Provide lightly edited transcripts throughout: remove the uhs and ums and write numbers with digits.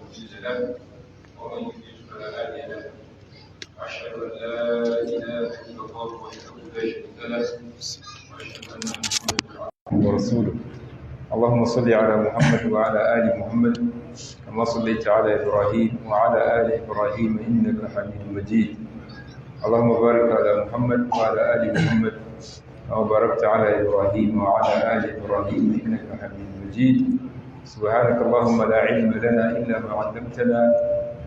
مضل له ومن يضلل فلا هادي له. أشهد أن لا إله إلا الله وحده لا شريك له، وأشهد أن محمدا عبده ورسوله. اللهم صل على محمد وعلى آل محمد كما صليت على إبراهيم وعلى آل إبراهيم إنك حميد مجيد. اللهم بارك على محمد وعلى آل محمد كما باركت على إبراهيم وعلى آل إبراهيم إنك حميد مجيد. سبحانك اللهم لا علم لنا إلا ما علمتنا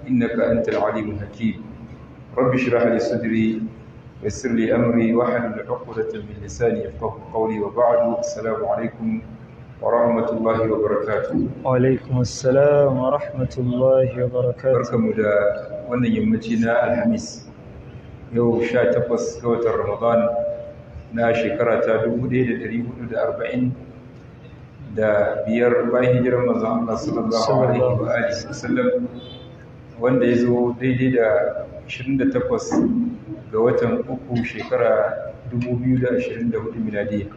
إنك أنت العليم الحكيم. رب اشرح لي صدري ويسر لي أمري واحلل عقدة من لساني يفقهوا قولي، وبعد، السلام عليكم ورحمة الله وبركاته. وعليكم السلام ورحمة الله وبركاته. Barkamu da wannan yammaci na Alhamis, yau 18 ga watan Ramadan na shekara ta 1445 bayan hijirar manzon Allah sallallahu alaihi wa alihi wasallam, wanda ya zo daidai da 28 ga watan uku, shekara 2024 miladiya.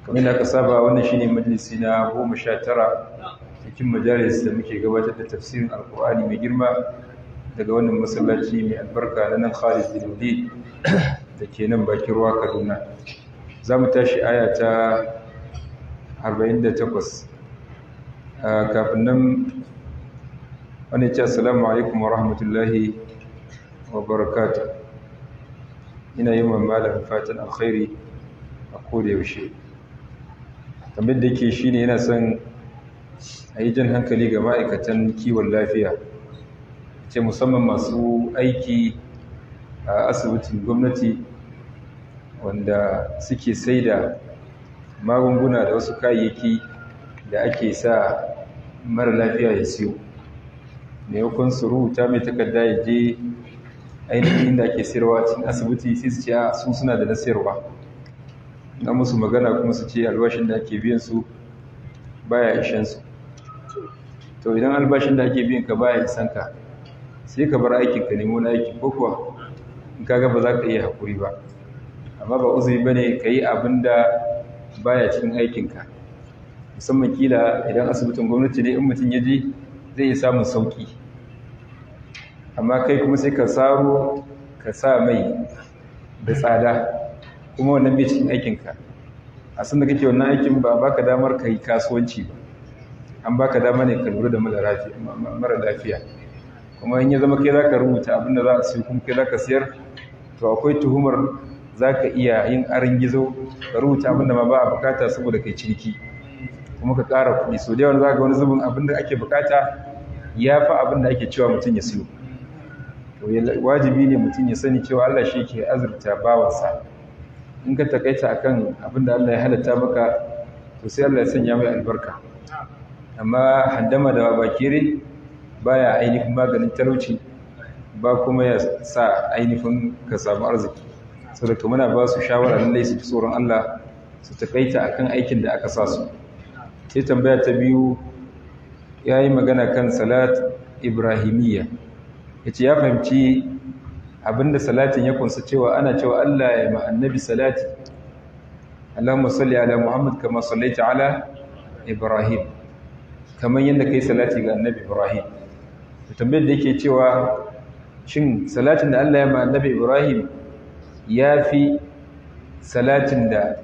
Kamar yadda aka saba, wannan shine majalisi na 19 cikin majalis da muke gabatar da tafsirin Alkur'ani mai girma daga wannan masallaci mai albarka na nan Khalid bin Walid da ke nan bakin ruwa, Kaduna. Za mu tashi aya ta 48. Kafin nan, wani ce, "Assalamu alaikum wa rahmatullahi wa barakatuh. Ina yi wa malam fatan alkhairi a koda yaushe." Tambayar da yake shine, yana son a yi jan hankali ga ma'aikatan kiwon lafiya, ce musamman masu aiki a asibitin gwamnati wanda suke sai da magunguna da wasu kayayyaki da ake sa mara lafiya ya siyo. Maimakon su rubuta mai takarda ya je ainihin inda ake sayarwa cikin asibiti, sai su ce a su suna da na sayarwa. Na musu magana kuma, su ce albashin da ake biyan su baya ishen su. To, idan albashin da ake biyan ka baya isan ka, sai ka bar aikin ka nemo na aiki, ko kuwa in ka ga ba za ka iya hakuri ba. Amma ba uzuri bane ka yi abin da baya cikin aikinka, musamman kila idan asibitin gwamnati ne, in mutum ya je zai iya samun sauki, amma kai kuma sai ka saro ka sa mai da tsada, kuma wannan bai cikin aikinka. A sanda kake wannan aikin, ba baka damar ka yi kasuwanci ba, an baka dama ne ka lura da mara lafiya. Kuma in ya zama kai za ka rubuta abin da za a siyo kuma kai za ka siyar, to akwai tuhumar za ka iya yin arin gizo ka rubuta abin da ma ba a bukata saboda kai ciniki kuma ka ƙara kuɗi. So da yawan za ga wani zubin abin da ake bukata ya fi abin da ake cewa mutum ya siyo. To, wajibi ne mutum ya sani cewa Allah shi ke azurta bawansa. In ka takaita akan abin da Allah ya halatta maka, to sai Allah ya sanya mai albarka. Amma handama da bakire baya ainihin maganin talauci ba, kuma ya sa ainihin ka samu arziki. Saboda muna ba su shawara lallai su fi tsoron Allah, su takaita akan aikin da aka sa su. Sai tambaya ta biyu, ya yi magana kan salat ibrahimiyya. Ya ce ya fahimci abinda salatin ya kunsa, cewa ana cewa Allah ya ma annabi salati, "Allahumma salli ala Muhammad kama sallaita ala Ibrahim", kamar yadda kai salati ga annabi Ibrahim. To, tambayar da yake cewa, shin salatin da Allah ya ma annabi Ibrahim ya fi salatin da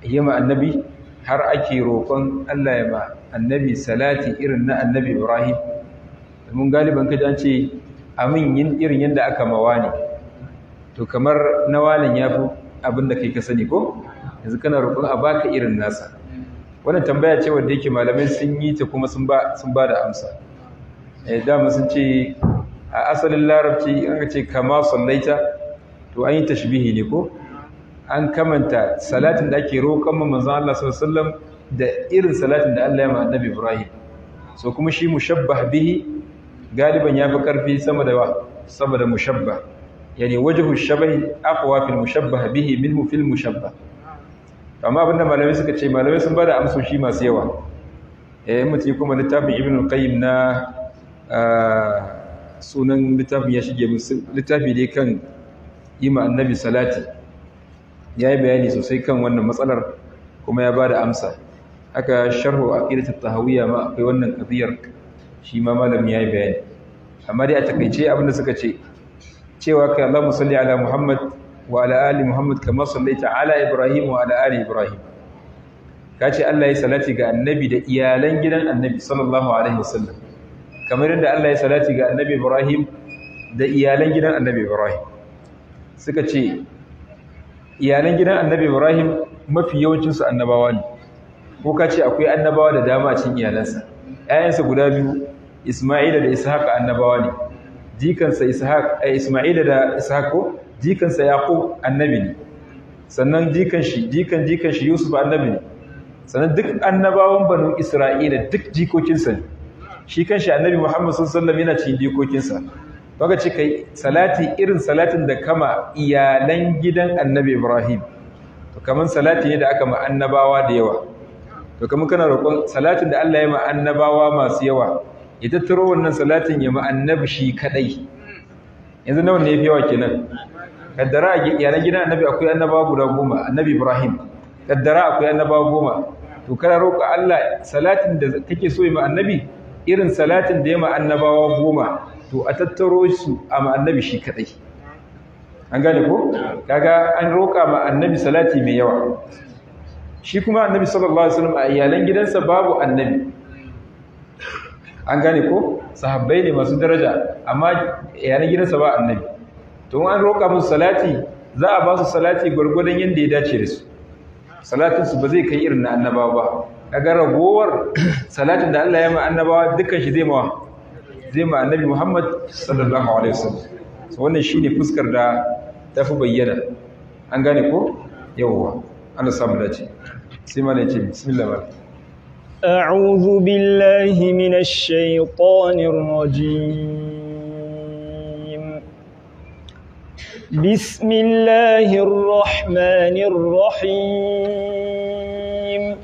ya ma annabi, har ake roƙon Allah ya ma annabi salati irin na annabi Ibrahim? Domin galiban kaji an ce amin yin irin yadda aka mawa ne, to kamar na walin ya fi abin da kai ka sani, ko yanzu kana roƙon a baka irin nasa. Wannan tambaya ce wanda yake malamai sun yi ta kuma sun ba da amsa. Dama sun ce a asalin Larabci, an ce "kama sallaita", to an yi tashbihi ne, ko an kamanta salatin da ake roƙon manzon Allah sallallahu alaihi wasallam da irin salatin da Allah ya ma annabi Ibrahim. So kuma shi mushabbah bihi galiban ya fi ƙarfi sama da mushabbah, yani wajhu shabahi aqwa fil mushabbah bihi minhu fil mushabbah. Amma abinda malamai suka ce, malamai sun bada amsoshi masu yawa. Mutum kuma littafin Ibn Qayyim na, sunan littafin ya shige musu, littafi dai kan yi ma annabi salati, ya yi bayani sosai kan wannan matsalar kuma ya bada amsa. Haka sharhu aqidat at-tahawiyya ma akwai wannan qadiyar, shi ma malami yayi bayani. Amma dai a takeice abinda suka ce cewa kai Allahumma salli ala Muhammad wa ala ali Muhammad kama sallaita ala Ibrahim wa ala ali Ibrahim. Kace Allah ya salati ga annabi da iyalan gidan annabi sallallahu alaihi wasallam, kamar yadda Allah ya salati ga annabi Ibrahim da iyalan gidan annabi Ibrahim. Suka ce iyalan gidan annabi Ibrahim mafi yawancinsu annabawa ne, ko ka ce akwai annabawa da dama a cikin iyalansa. Ƴaƴansa guda biyu Isma'ila da Ishaq annabawa ne, jikansa Ishaq Isma'ila da Ishaq ko jikansa Yaqub annabi ne, sannan jikan shi jikan jikan shi Yusuf annabi ne, sannan duk annabawan banu Isra'ila duk jikokinsa ne. Shi kanshi annabi Muhammad sallallahu alaihi wasallam yana cikin jikokinsa. Baka ce kai salati irin salatin da kama iyalan gidan annabi Ibrahim, to kaman salati ne da aka ma annabawa da yawa. To kaman kana roƙon salatin da Allah ya ma annabawa masu yawa, ya tattaro wannan salatin ya ma annabi shi kadai. Yanzu nawa ne yafi yawa kenan? Kaddara a iyalan gidan annabi akwai annabawa guda 10, annabi Ibrahim kaddara akwai annabawa 10. To kana roƙa Allah salatin da kake so ya ma annabi irin salatin da ya ma annabawa 10, to a tattaro su a ma annabi shi kadai. An gane ko? Kaga an roƙa ma annabi salati mai yawa. Shi kuma annabi sallallahu alaihi wasallam a iyalan gidansa babu annabi. An gane ko? Sahabbai ne masu daraja, amma iyalan gidansa ba annabi. To an roƙa musu salati, za a ba su salati gwargwadon yadda ya dace da su. Salatin su ba zai kai irin na annabawa ba. Kaga ragowar salatin da Allah ya ma annabawa dukkan shi zai ma annabi Muhammad sallallahu alaihi wasallam. So wannan shine fuskar da tafi bayyana. An gane ko? Yawwa, Allah samu dace. Sai malai ce bismillah. أعوذ بالله من الشيطان الرجيم. بسم الله الرحمن الرحيم.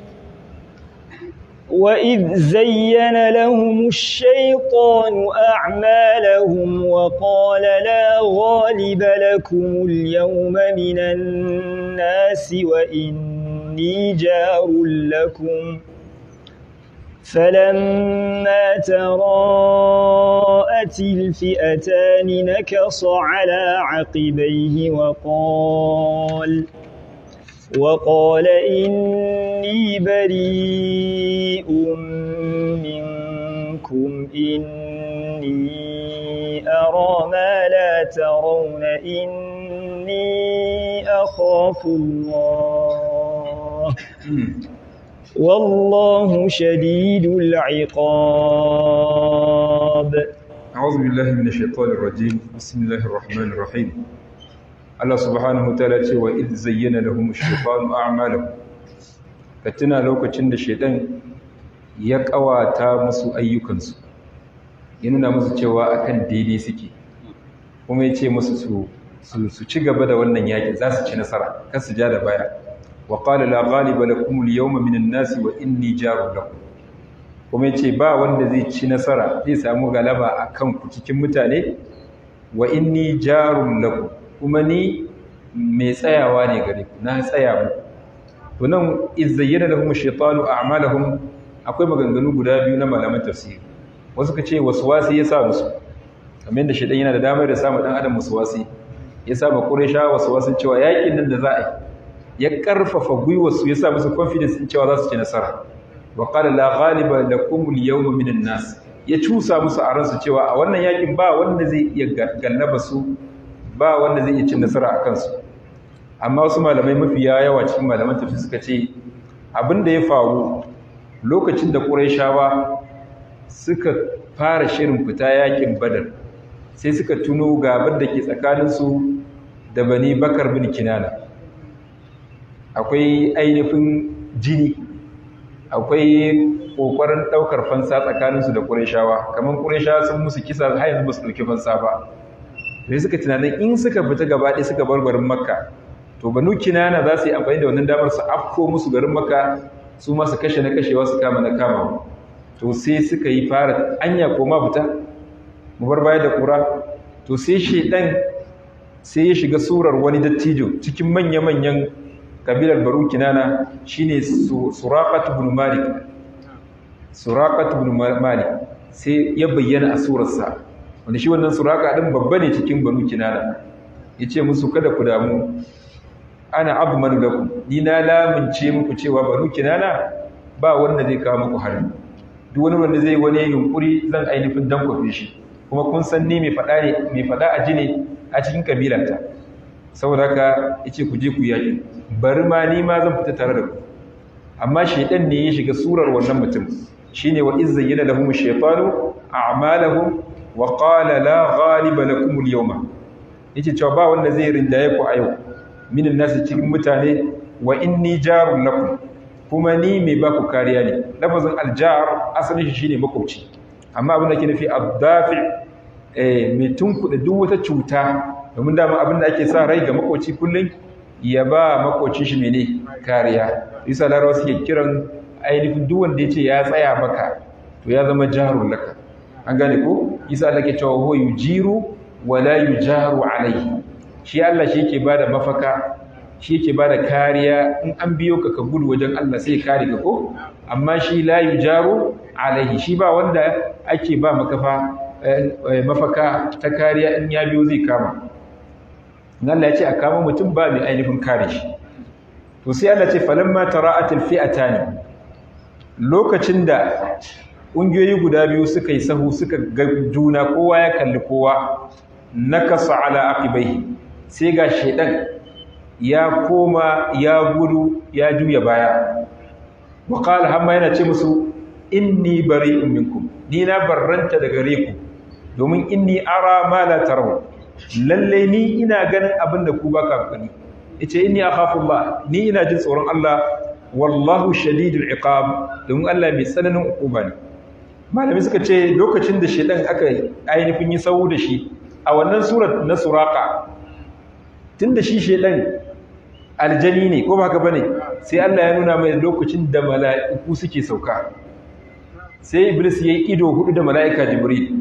وإذ زين لهم الشيطان أعمالهم وقال لا غالب لكم اليوم من الناس وإني جار لكم فلما تراءت الفئتان نكص على عقبيه وقال إني بريء منكم إني أرى ما لا ترون إني أخاف الله والله شديد العقاب. أعوذ بالله من الشيطان الرجيم. بسم الله الرحمن الرحيم. Allah subhanahu wa ta'ala ce wa id zayyana lahum ash-shaytanu a'malahum. Ka tuna lokacin da shaytan ya kawata musu ayyukansu, ya nuna musu cewa akan daidai suke, kuma ya ce musu su ci gaba da wannan yaƙi, za su ci nasara, kar su ja da baya. Wa qala la ghaliba lakum al-yawma min an-nasi wa inni jarun lakum. Kuma ya ce ba wanda zai ci nasara, zai samu galaba akan ku cikin mutane, wa inni jarun lakum, kuma ni mai tsayawa ne gare ku, na tsaya muku. To nan izzayyana lahum ash-shaytanu a'malahum, akwai maganganu guda biyu na malaman tafsiri. Wasu kace waswasi ya sa musu, kamar yadda shaytan yana da damar da samu dan adam waswasi, ya sa ma Quraysha waswasin cewa yakin nan da za a yi, ya karfafa gwiwarsu, ya sa musu confidence in cewa za su ci nasara. Wa qala la ghaliba lakum al-yawma min an-nas, ya cusa musu a ransu cewa a wannan yakin ba wanda zai iya gallaba su, ba wanda zai iya cin nasara a kansu. Amma wasu malamai mafiya yawa cikin malaman tafsir suka ce abin da ya faru lokacin da Qurayshawa suka fara shirin fita yakin Badar, sai suka tuno gabar da ke tsakaninsu da Bani Bakar bin Kinana. Akwai ainihin jini, akwai kokarin daukar fansa tsakaninsu da Qurayshawa, kamar Qurayshawa sun musu kisa har yanzu ba su dauki fansa ba. Sai suka tunanin in suka fita gaba ɗaya suka bar garin Makka, to Banu Kinana za su yi amfani da wannan damar su afko musu garin Makka, su ma su kashe na kashewa, su kama na kamawa. To sai suka yi fara anya ko ma fita mu bar baya da kura. To sai shedan sai ya shiga surar wani dattijo cikin manya-manyan kabilar Banu Kinana shine Suraqah ibn Malik. Suraqah ibn Malik sai ya bayyana a surarsa, wanda shi wannan Suraqa din babba ne cikin Banu Kinana. Yace musu kada ku damu, ana abmanu lakum, ni na lamunce muku cewa Banu Kinana ba wanda zai kawo muku hari. Duk wani wanda zai wani yunkuri zan ainihin dankwafe shi, kuma kun san ni mai fada ne, mai fada a ji ne a cikin kabilata. Saboda haka yace ku je ku yaki, bari ma ni ma zan fita tare da ku. Amma shaytan ne ya shiga surar wannan mutum, shine wa izzayyana lahum ash-shaytanu a'malahum wa qala la ghaliba lakum al-yawma. Yace cewa ba wanda zai rinjaye ku a yau minin nasu cikin mutane, wa inni jarun lakum, kuma ni mai ba ku kariya ne. Lafazin aljar asalin shi shine makwabci, amma abin da ke nufi addafi, mai tunkuɗe duk wata cuta, domin dama abin da ake sa rai ga makwabci kullum ya ba makwabcin shi mene kariya. Yasa Larabawa suke kiran ainihin duk wanda ya ce ya tsaya maka to ya zama jarun laka. An gane ko? Yasa Allah ke cewa huwa yujiru wa la yujaru alayhi. Shi Allah shi yake bada mafaka, shi yake bada kariya. In an biyo ka ka gudu wajen Allah sai ya kare ka ko? Amma shi la yujaru alaihi, shi ba wanda ake ba makafa mafaka ta kariya, in ya biyo zai kama. In Allah ya ce a kama mutum ba mai ainihin kare shi. To sai Allah ce falamma tara'atil fi'atani, lokacin da ƙungiyoyi guda biyu suka yi sahu suka ga juna, kowa ya kalli kowa, nakasa ala aqibaihi, sai ga shedan ya koma ya gudu ya juya baya. Wa qala, hamma yana ce musu inni bari'un minkum, ni na barranta daga gare ku, domin inni ara ma la taraw, lalle ni ina ganin abin da ku baka gani. Yace inni akhafu Allah, ni ina jin tsoron Allah, wallahu shadidul iqab, domin Allah mai tsananin hukuma ne. Malami suka ce lokacin da shedan aka ainihin yi sawu da shi a wannan surat na Suraqa, tunda shi shedan aljani ne ko ba haka bane, sai Allah ya nuna mai lokacin da mala'iku suke sauka. Sai Iblis yayi ido hudu da mala'ika Jibril,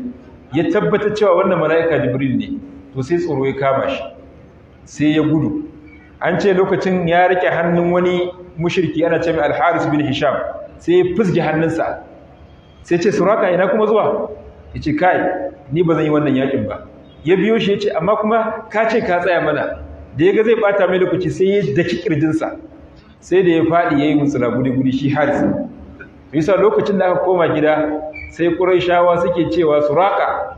ya tabbata cewa wannan mala'ika Jibril ne, to sai tsoro ya kama shi, sai ya gudu. An ce lokacin ya rike hannun wani mushriki ana ce mai Al-Haris bin Hisham, sai ya fusge hannunsa, sai ce Suraka ina kuma zuwa? Yace kai, ni ba zan yi wannan yakin ba. Ya biyo shi yace amma kuma ka ce ka tsaya mana. Da yaga zai bata mai lokaci sai ya daki kirjinsa, sai da ya fadi yayi mutsula gudi-gudi shi Haris. Yasa lokacin da aka koma gida sai Qurayshawa suke cewa Suraka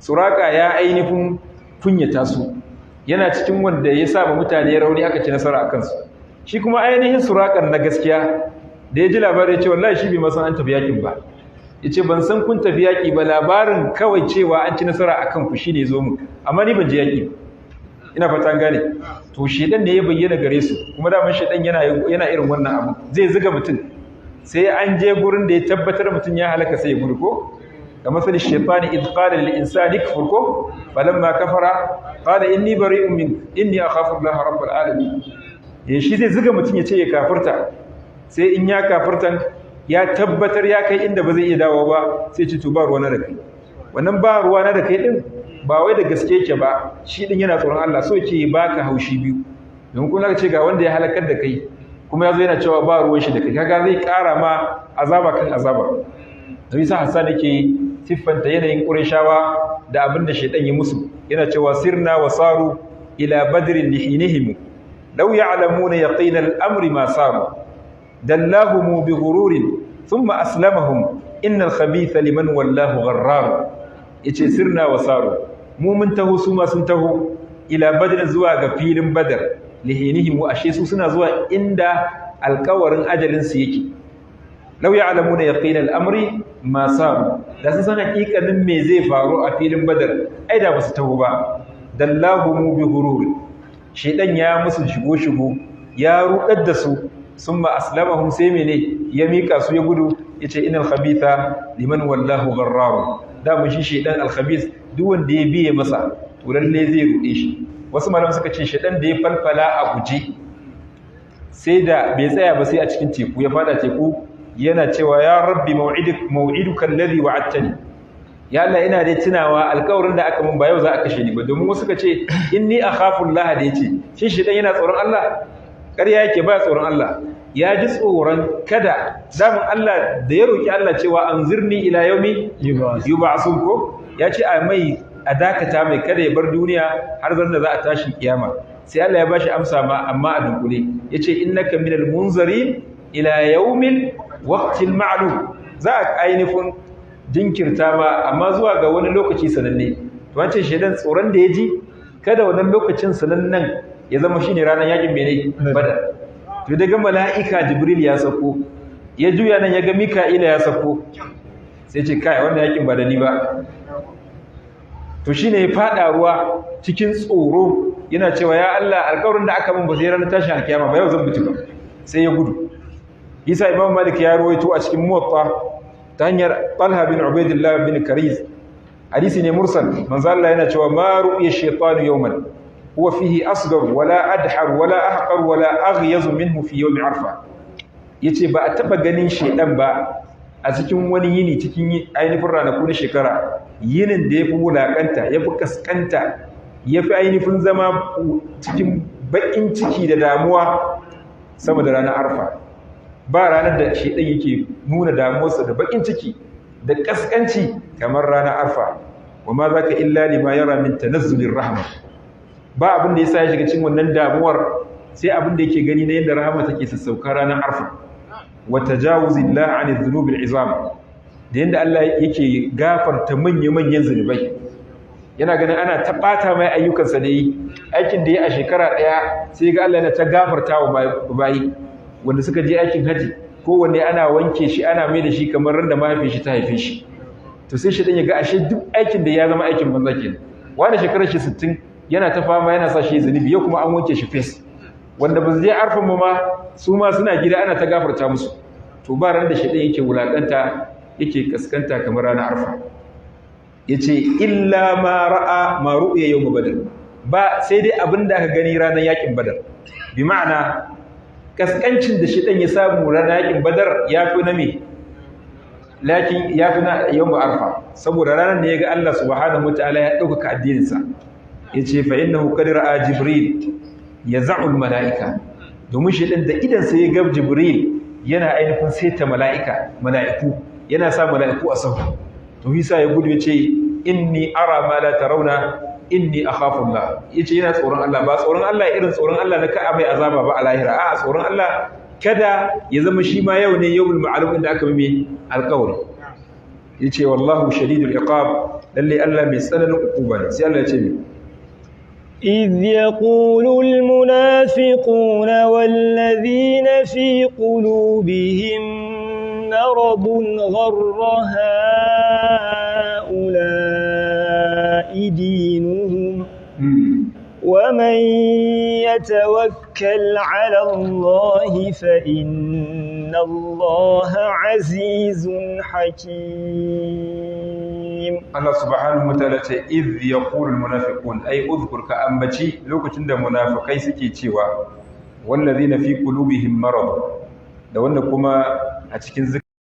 Suraka ya ainihin kunyata su, yana cikin wanda ya sa mutane rauni aka ci nasara akan su. Shi kuma ainihin Surakan na gaskiya da ya ji labarin ya ce wallahi shi bai ma san an tafi yakin ba. Yace ban san kun tafi yaki ba, labarin kawai cewa an ci nasara akan ku shine zo mu, amma ni ban je yaki. Ina fata an gane. To shedan ne ya bayyana gare su, kuma daman shedan yana irin wannan abu, zai zuga mutum sai an je gurin da ya tabbatar mutum ya halaka sai ya gudu ko. Kamar sani shaytani id qala lil insani kfur ko, falamma kafara qala inni bari'un min inni akhafu Allah rabbul alamin. Eh shi zai zuga mutum ya ce ya kafirta, sai in ya kafirtan ya tabbatar ya kai inda ba zai iya dawo ba, sai ce to ba ruwa na da kai. Wannan ba ruwa na da kai din ba wai da gaske yake ba, shi din yana tsoron Allah, so yake baka haushi biyu. Don kun ce ga wanda ya halakar da kai kuma yazo yana cewa ba ruwan shi da kai, kaga zai ƙara ma azaba kan azaba. Don yasa Hassan yake siffanta yanayin Qurayshawa da abin da shaytan ya musu, yana cewa sirna wa saru ila badrin lihinihim law ya'lamuna yaqina al-amri ma saru dallahum bi ghururin thumma aslamahum innal khabitha liman wallahu gharrar. Yace sirna wa saru, mu mun taho su ma sun taho, ila badrin zuwa ga filin Badar, lihinihim, wa ashe su suna zuwa inda alkawarin ajalin su yake. Law ya'lamuna yaqina al-amri ma saru, da sun san hakikanin me zai faru a filin Badar ai da basu taho ba. Dallahum bi ghurur, shedan ya musu shigo shigo ya rudar da su, summa aslamahum, sai mene ya mika su ya gudu. Yace innal khabitha liman wallahu gharrar, da mun shi shedan al-khabith duk wanda ya biye masa to lalle zai rude shi. Wasu malamai suka ce shedan da ya falfala a guje sai da bai tsaya ba sai a cikin teku ya fada teku, yana cewa ya rabbi maw'idik maw'iduka alladhi wa'adtani, ya Allah ina dai tunawa alƙawarin da aka mun ba yau za a kashe ni ba. Domin wasu suka ce inni akhafu Allah da yace shi shedan yana tsoron Allah, Ƙarya yake, ba tsoron Allah. Ya ji tsoron kada damin Allah da ya roki Allah cewa anzirni ila yaumi yub'asun, ko ya ce a mai a dakata mai kada ya bar duniya har zan da za a tashi kiyama. Sai Allah ya bashi amsa ma amma a dunkule, yace innaka minal munzirin ila yaumil waqtil ma'lum. Za a ainihin jinkirta ma amma zuwa ga wani lokaci sananne. To an ce shedan tsoron da ya ji kada wannan lokacin sanannen ya zama shine ranar yakin mene Badar. To daga mala'ika Jibril ya sako, ya juya nan ya ga Mika'ila ya sako, sai ce kai wannan yakin ba da ni ba. To shine ya fada ruwa cikin tsoro yana cewa ya Allah, alƙawarin da aka min ba sai ranar tashin alkiyama ba, yau zan mutu ba. Sai ya gudu. Isa Imam Malik ya ruwaito a cikin Muwatta ta hanyar Talha bin Ubaidillah bin Kariz, hadisi ne mursal. Manzo Allah yana cewa ma ru'ya shaytanu yawman huwa fihi asghar wala adhar wala ahqar wala aghyaz minhu fi yawm arfa. Yace ba a taba ganin shedan ba a cikin wani yini cikin ainihin ranaku na shekara, yinin da yafi wulakanta, yafi kaskanta, yafi ainihin zama cikin bakin ciki da damuwa sama da ranar Arfa. Ba ranar da shedan yake nuna damuwarsa da bakin ciki da kaskanci kamar ranar Arfa. Wama zaka illa lima yara min tanazzulir rahma. Ba abin da yasa ya shiga cikin wannan damuwar sai abin da yake gani na yadda rahama take sassauka ranar Arfa, wa tajawuzillah 'anil dhunubil 'izam, da yadda Allah yake gafarta manya-manyan zunubai. Yana ganin ana ta bata mai ayyukansa da yi, aikin da ya a shekara daya sai ga Allah yana ta gafarta wa bayi wanda suka je aikin haji, kowanne ana wanke shi ana mai da shi kamar ran da mahaifin shi ta haife shi. To sai shi dan ya ga ashe duk aikin da ya zama aikin banza kenan. Wani shekarar shi 60 yana ta fama yana sa shi zunubi, yau kuma an wanke shi fes. Wanda ba su je Arfan ma su ma suna gida ana ta gafarta musu. To ba ran da shedan yake wulakanta yake kaskanta kamar ranar Arfa. Yace illa ma ra'a ma ru'ya yawm Badr, ba sai dai abinda aka gani ranar yakin Badar. Bi ma'ana kaskancin da shedan ya samu ranar yakin Badar yafi na me, lakin yafi na yawm Arfa, saboda ranar ne ya ga Allah subhanahu wataala ya dauka addinin sa. Yace fa innahu qad ra'a Jibril yaz'u al-mala'ika, domin shedan da idan sai ya ga Jibril yana ainihin saita mala'iku yana sa mala'iku a sahu. To hisa ya gudu yace inni ara ma la tarawna inni akhafu Allah. Yace yana tsoron Allah, ba tsoron Allah irin tsoron Allah na ka'a mai azaba ba a lahira, a'a tsoron Allah kada ya zama shi ma yau ne yawmul ma'lum inda aka mai alƙawari. Yace wallahu shadidul iqab, lalle Allah mai tsananin ukuba ne. Sai Allah ya ce mi إذ يقول المنافقون والذين في قلوبهم مرض غر هؤلاء دينهم ومن يتوكل على الله فإن الله عزيز حكيم. Allah subhanahu wataala ce idh yaqulu almunafiqun, ay udhkur, ka ambaci lokacin da munafikai suke cewa wallazina fi qulubihim marad, da wanda kuma a cikin